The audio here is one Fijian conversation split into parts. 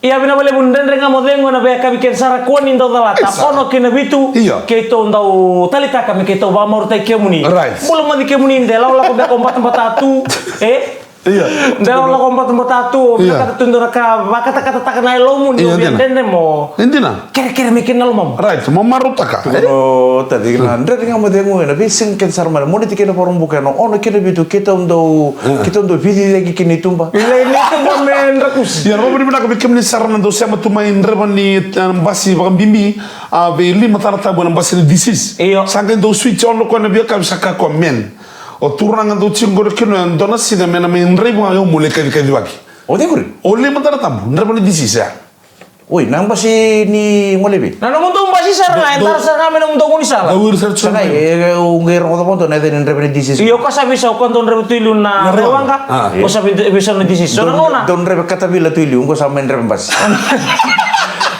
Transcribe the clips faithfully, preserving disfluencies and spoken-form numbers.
Ia, vinaka vakalevu. Dredre Ga Mo Cegu ena veiyakavi kece sara, kua ni dau calata. Isa. Ono ki na vitu. Io. Keitou dau taleitaka me keitou vakamarautaki kemuni. Right. Bula mai kemuni, de lakolako beka o batabata tu. E? Io. De lakolako o batabata tu. Io. Vinakata tu dua na ka vakatakatataka na yalomuni. Io, o via dina. Dredre mo. E dina. Kerekere mai kina na lomamu. Right, mo marautaka. Tukuna o Tati na Dredre Ga Mo Cegu ena veisiga kece sara mai na Moniti kei na Vakaraubuka ena ono ki na vitu, keitou dau, keitou dau veiciciyaki ki na ituba. Ila i na ituba me drakusi. Ia, na vakavinavinaka vei kemuni sara na dau sema tu mai, draiva ni, eh, basi vakabibi, a, vei lima tara tabu ena basi ni D Cs. Io. Sa qai dau switch on o koya na veiyakavi, sa kaya o koya, man, o turaga dau tiko qori kina, e dua na siga me na mai draiva ga, o au mo lai kacikacivaki. O cei qori? O lima tara tabu, draiva ni D Cs, ya. Oi, na basi ni Golevi. Na nomudou basi sara ga, e dara sara ga me nomudou gaunisala. Dau iri sara tu. Sara ga, e, e, au qai rogoca vakadua na yaca ni draiva ni D Cs. Io, ko sa veisau, ko dau draiva tu i liu na, na Rewaqa. Rewaqa. A. Ko sa vei-, veisau na D Cs. So na gauna dau draiva katavila tu i liu, ko sa mai draiva basi.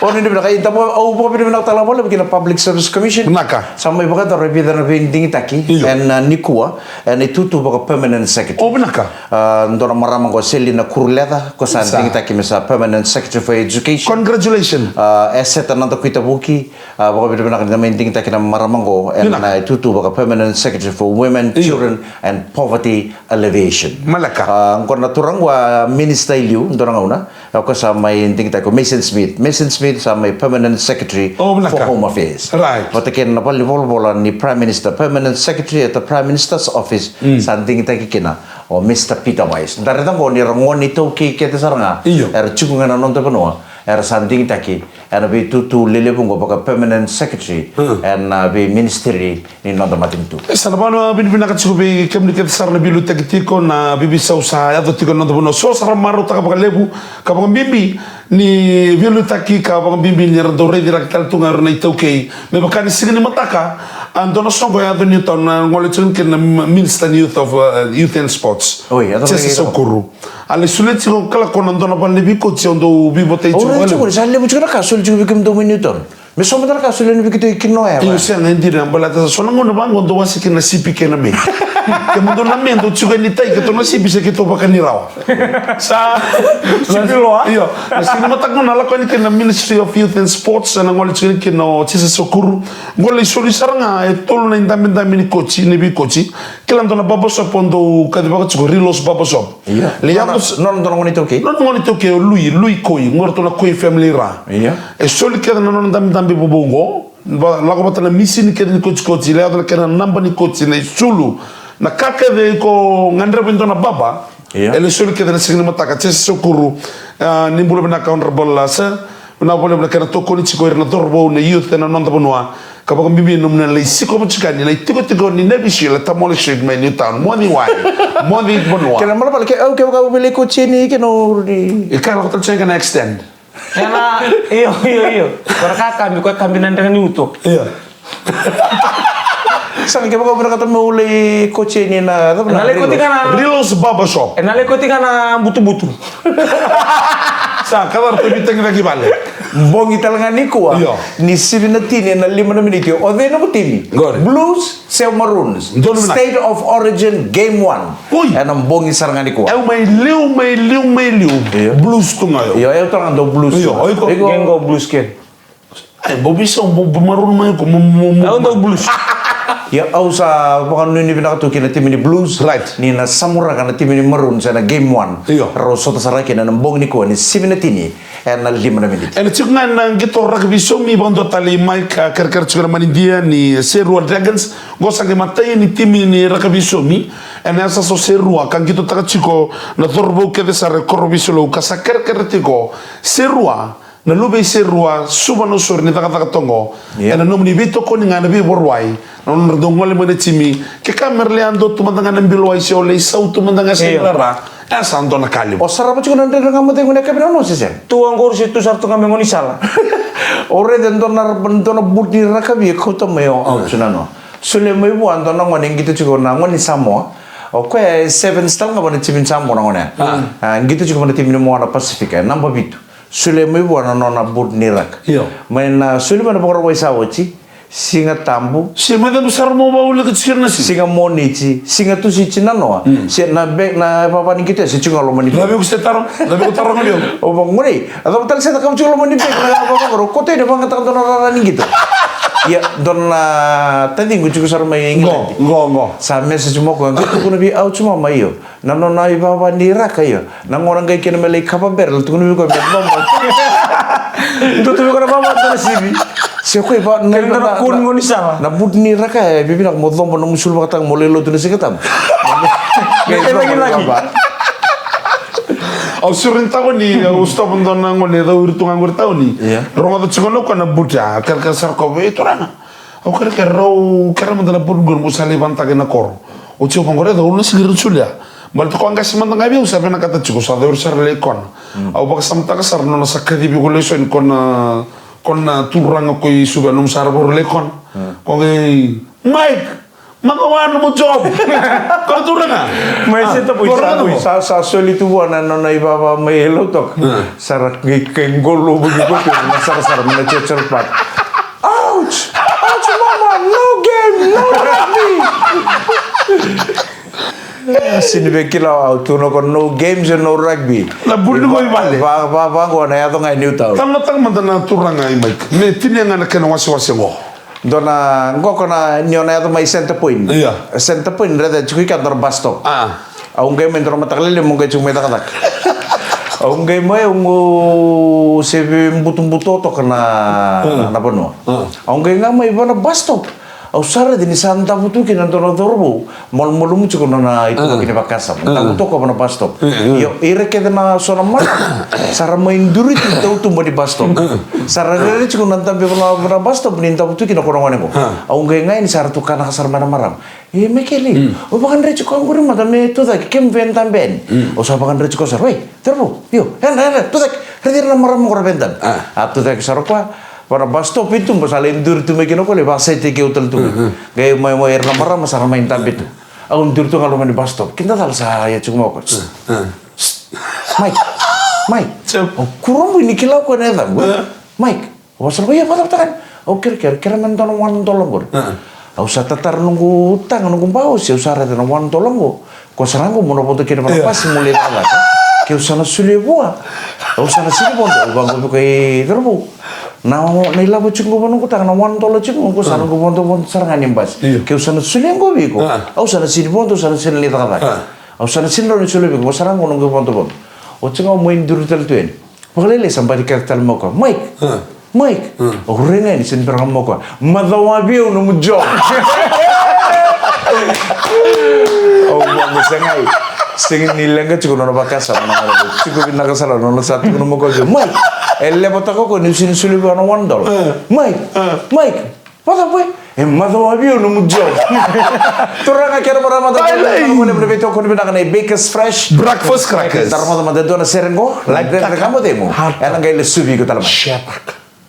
O ni vinaka, i tabo, au vakavinavinaka tale vakalevu ki na Public Service Commission. Vinaka. Sa mai vakayacora e vica na veidigitaki. Io. Ena, a, nikua, ena itutu vaka permanent secretary. O, vinaka. A, dua na marama qo, Selina Kuruleca, ko sa digitaki me sa Permanent Secretary for Education. Congratulations. A, Eseta Nadakuitavuki, a, vakavinavinaka ni mai digitaki na marama qo ena, a, itutu vaka Permanent Secretary for Women, Children and Poverty Alleviation. Maleka. A, qo na turaga qo a minister i liu dua na gauna, a, ko sa mai digitaki o Mason Smith. Mason Smith sa mai Permanent Secretary for Home Affairs. Right. Vata kei na valenivolavola ni Prime Minister, Permanent Secretary at the Prime Minister's Office, sa digitaki kina o Mister Peter Wise. Da raica qo ni ra gone iTaukei kece sara ga. Io. Era tiko ga ena noda vanua, era sa digitaki ena veitutu lelevu qo vaka permanent secretary ena veiministry ni noda matanitu. E sa na vanua vinavinaka tiko vei kemuni kece sara na veiliutaki tiko, na veiveisau sa yaco tiko ena noda vanua. So sa ra marautaka vakalevu, ka vakabibi ni veiliutaki, ka vakabibi ni ra dau raici ira tale tu ga o ira na iTaukei. Me vaka ni siga ni mataka, a, dua na soqo e yaco e Newtown, na gole tiko kina na Minister ni Youth of, uh, Youth and Sports. Oi, a cava Jesse Saukuru. A lai solia tiko, kila, ko na dua na vale ni veikoti au dau veivotai tiko. Au raica tiko ni sa levu tiko na ka soli tiko vei kemudou mai Newtown. Me so mada na ka soli yani vei keitou i Kinoya. Io, sega, e dina, baleta sa so na gauna vaqo dau wase kina na sipi kei na me. Kemudou na me dau tiko yani tai, keitou na sipi se keitou vakani rawa. Sa sipi loa. Io, na siga ni mataka qo na lako yani kina na Ministry of Youth and Sports, na gole tiko yani kina o Jesse Saukuru. Qo lai soli sara ga e tolu na idabedabe ni koti, ni veikoti. Kila, dua na barbershop o dau kacivaka tiko, Rilo's Barbershop. Ia. Nona, nona dua na gone iTaukei. Nona gone iTaukei o Lui, Lui Koi, qo ratou na Koi family ra. Ia. E soli kece na nona dabedabe vovou qo. Lako vata na misini kece ni kotikoti, lai yaco na kena naba ni koti, na isulu. Na ka kece iko gadreva e dua na baba. Ia. E lai soli kece na siga ni mataka, Jesse Saukuru, a, ni bula vinaka Honourable Lasa. Vinaka vakalevu na kena tokoni tiko ira na cauravou, na youth ena noda vanua. Ka vakabibi na nomuni lai sikova tiko yani na itikotiko ni Navy SEAL e Tamale Street mai Newtown. Moce wai. Moce vanua. Kena malapala ke au kevaka au via lai koti yani kena uru ni. E ka lako tale tiko ga na extend. Ena, io, io, io. Ko ra ka kabi, ko kabi na drega ni uto. Io. Sa na kevaka au vinakata meu lai koti yani na, cava na, Rilo's Barbershop. Ena lai koti ga na butubutu. Sa, ka cava, tavitaki cake i vale. Bogi tale ga nikua. Io. Ni sivi na tini ena lima na miniti. O cei nomu timi? Qori. Blues se Maroons? Donu vinaka. State of Origin Game One. Ui. Ena bogi sara ga nikua. Au mai liu, mai liu, mai liu. Io. Blues tu ga o yau. Io, au tale ga dau Blues. Io, o iko? Iko? Qo Blues ke. Ai, bau veisau, bau, bau Maroon mai o iko, mo, mo, mo. Au dau Blues. Ia, au sa vakanuinui vinaka tu ki na timi ni Blues. Right. Ni na samuraka na timi ni Maroons ena Game One. Io. Rau sota sara kina ena bogi nikua ni sivi na tini ena lima na miniti. Ena tiko ga na qito rakavi saumi vakadua tale i Mike, a, kerekere tiko ena manidia ni Serua Dragons. Qo sa qai matai ni timi ni rakavi saumi ena yasayasa o Serua, ka qitotaka tiko na cauravou kece sara e Korovisilou, ka sa kerekere tiko Serua. Na luve i Serua, Suva Nausori, ni cakacaka toqo. Ia. Ena nomuni veitokoni ga na veivakarauwai, na nodra dau gole mai na timi. Kevaka mera lai yadua tu mada ga na bilowai se o lai sau tu mada ga se rara. E sa dua na ka levu. O sarava tiko na Dredre Ga Mo Cegu ena yakavi nikua, se sega? Tu oqori se tu sara tu ga me gaunisala. O raica e dua na, dua na boot ni rakavi e kauta mai o, au tu na no. Solia mai vua e dua na gone e qito tiko na gone ni Samoa. O koya e sevens tale ga vua na timi ni Samoa na gone. A. A, qito tiko vua na timi ni Moana Pasifika, e naba vitu. Solia mai vua na nona boot ni raka. Io. Mai na soli mai na Vakarauwai sa oti, Siga Tabu. Se mai cabu sara mo vakauleka tiko na siga. Siga Moniti, Siga Tusiti, na noa. Se na be na vava ni qito se tiko ga loma ni. Lavi ku se taro, lavi ku taro ngalio. O va ngone, a cava tale se na kau tiko loma ni be na vava ngoro, ko te na vanga taka dona rara ni qito. Ia dona taciqu tiko sara mai. Go, go, go. Sa message mo ko ga tukuna vei au tiko mai io. Na nona ivava ni raka io. Na gona qai kena me lai kava bere, la tukuna vei koya me vava. Dua tu vei koya na vava dua na sivi. Se koya iva na ivava na kuni goni sala. Na butu ni raka e vivinaka mo cobo na musulu vakataka mo lai lotu na Siga Tabu. Qai vava. Au sure ni tauni, au stop dua na gone e cau iri tu ga qori tauni. Rogoca tiko na koya na butu a kerekere sara koya vei turaga. Au kerekere rau kere mada na butu qori mo sa lai vanataka ina koro. Oti au vaqori e cau na siga ira na solia. Baleta ko a qase mada ga vei au sa vinakata tiko sa cau ira sara lai kona. Au vakasamataka sara nona sa kacivi ko lai soni kona, kona turaga ko i Suva nomu sara voro lai kona. Ko qai Mike, maka wa nomu job. Ko turaga. Mai se tapo i sa, sa soli tu vua na nona ivava mai e lautoka. Sara qai qai qolo vuki kote na sarasara mai na churchill park. Ouch! Ouch, mama! No game, no rugby! Sini vei kila au tu na ko no games and no rugby. Na buli ko i vale. Va va va ko na yaco ga i Newtown. Tama tama da na turaga i Mike. Me tinia ga na kena wasewase qo. Dua na qo ko na ni o na yaco mai Centre Point. Ia. Centre Point raica tiko i ka dua na bus stop. A. Au qai mai dua na mataka lele mo qai tiko mai cakacaka. Au qai mai au qo se veibutubutu toka na na vanua. Au qai ga mai va na bus stop. Au sa raica ni sa davo tu kina dua na cauravou, malumalumu tiko nona itukutuku ni vakasama. Davo toka va na bus stop. Io, ira kece na so na marama sa ra mai duri tu tautuba ni bus stop. Sa ra rere tiko na dabe va na bus stop ni davo tu kina ko na gone qo. Au qai ga yani sa ra tukanaka sara mai na marama. E Mekeli, au vakadreti koya qori mada me tucake, kemu veidabe yani. Au sa vakadreti koya sara, oi, cauravou, io, yadra, yadra, tucake, raici ira na marama qo ra veidabe. A tucake sara koya, va na bus stop i tuba sa lai duri tu mai kina koya lai vakasaitaki au tale tu mai. Qai mai mai ira na marama sa ra mai dabe tu. Au duri tu ga loma ni bus stop, kida cala sa ia tiko mai o koya. Mike, Mike. Au kurabui ni kila o koya na yacaqu. Mike. Au sa lako ia vakacavacava yani. Au kerekere, kerea me dua na one dollar qori. Au sa tatara noqu taga, noqu baosi, au sa raica na one dollar qo. Ko sara qo mo na vodo kina va na pasi mo lai cakacaka. Ke au sa na solia vua. Au sa na sini vodo, au vaqo vei koya, e cauravou. Na na ilavo tiko qo va noqu taga, na one dollar tiko qo, ko sa noqu vodovodo sara ga ni basi. Ke au sa na solia qo vei iko. Au sa na sini vodo, au sa na sini lai cakacaka. Au sa na sini rawa ni solia vei iko, ko sara qo noqu vodovodo. Oti ga au mai duri tale tu yani. Vakalailai sa bati kece tale mai o koya, Mike! Mike! Au rai ga yani, sini bera ga mai o koya, macawa vei au nomu job. Au vua me segai. Sega ni leqa tiko nona vakasama na gone. Tiko vinaka sara nona sa tukuna mai o koya vei au, Mike! E levataka o koya niu sini solia vei au na one dollar. Mike! Mike! Vacava e? E macawa vei au nomu job. Turaga kei na marama, da na veitokoni vinaka na Bakers Fresh Breakfast Crackers. Da rogoca mada e dua na sere qo, Life Taka Mocemu. Ena qai lesuvi iko tale mai.